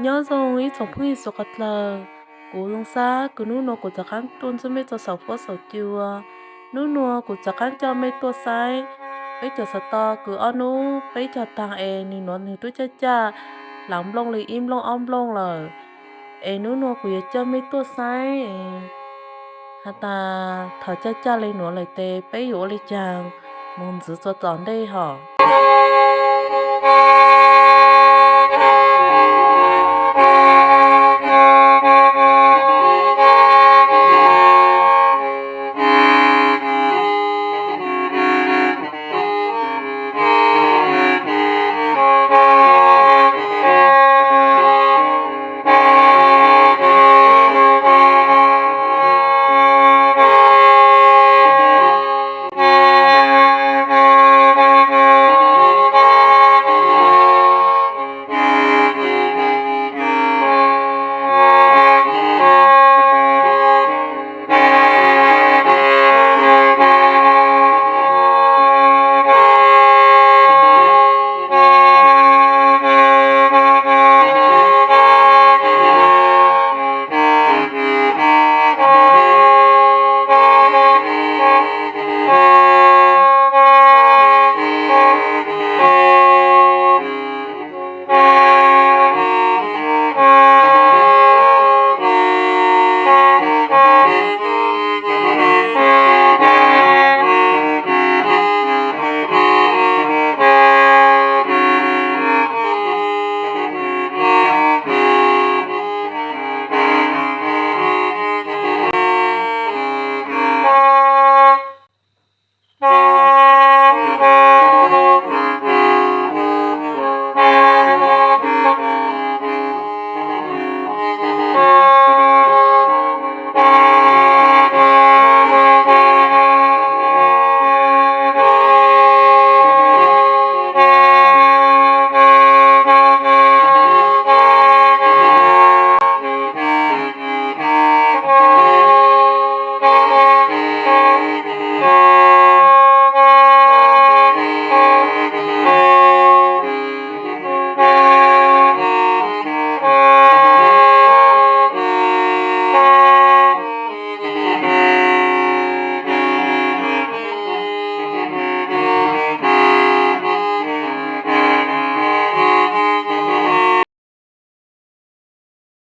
Nyob zoo ib tsoom phooj ywg suav qhov dlawg, kuv zoo xab kws nub nua kuv rov qaab tuaj ntsib mej txug saum fuab saum cua. Nub nua kuv rov qaab coj mej tuaj saib peb cov xov tooj kws ob nub peb cog taag es nwg nuav nwg tub caj caj, laav nplooj le ib nplooj ob nplooj lawm. Es nub nua kuv yuav coj mej tuaj saib has tas thaus caj caj le nuav lawm tes peb yuav ua le caag moog ntxiv rua tom ntej hom.